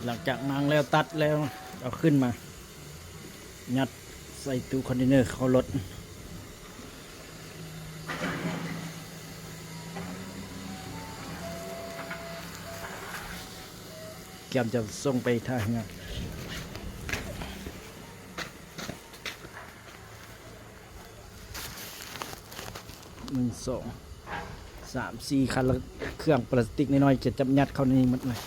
ຫຼັງຈາກມ້າງແລ້ວ ຕັດແລ້ວ ເອົາຂຶ້ນມາ ຍັດໃສ່ຕູ້ຄອນເທນເນີເຂົ້າລົດ ກຽມຈະສົ່ງໄປທ່າເຮືອ. ໜຶ່ງ ສອງ ສາມ ສີ່ ຄັນລະເຄື່ອງປລາສຕິກນ້ອຍໆ ຈະຈັບຍັດເຂົ້າໃນນີ້ໝົດເລີຍ.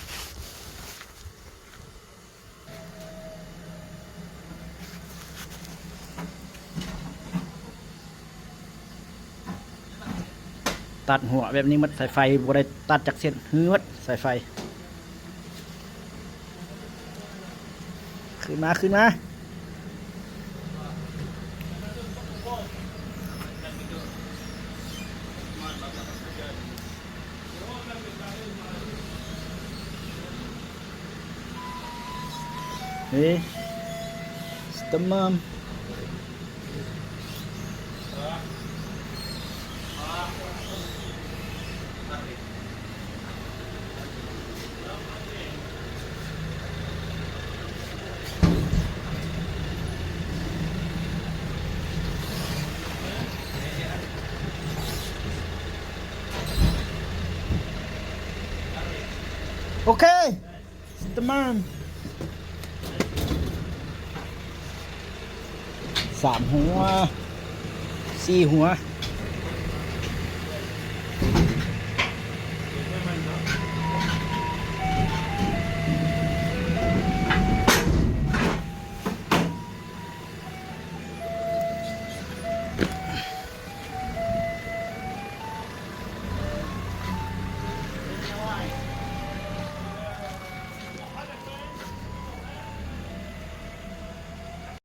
ຕັດຫົວແບບນີ້ໝົດ ສາຍໄຟບໍ່ໄດ້ຕັດຈັກເສັ້ນ ຮື້ໝົດສາຍໄຟ. ຂຶ້ນມາ ຂຶ້ນມາ. ເອີ ສະຕະມາມ. ໂອເຄ ສະຕະມາມ ສາມຫົວ ສີ່ຫົວ.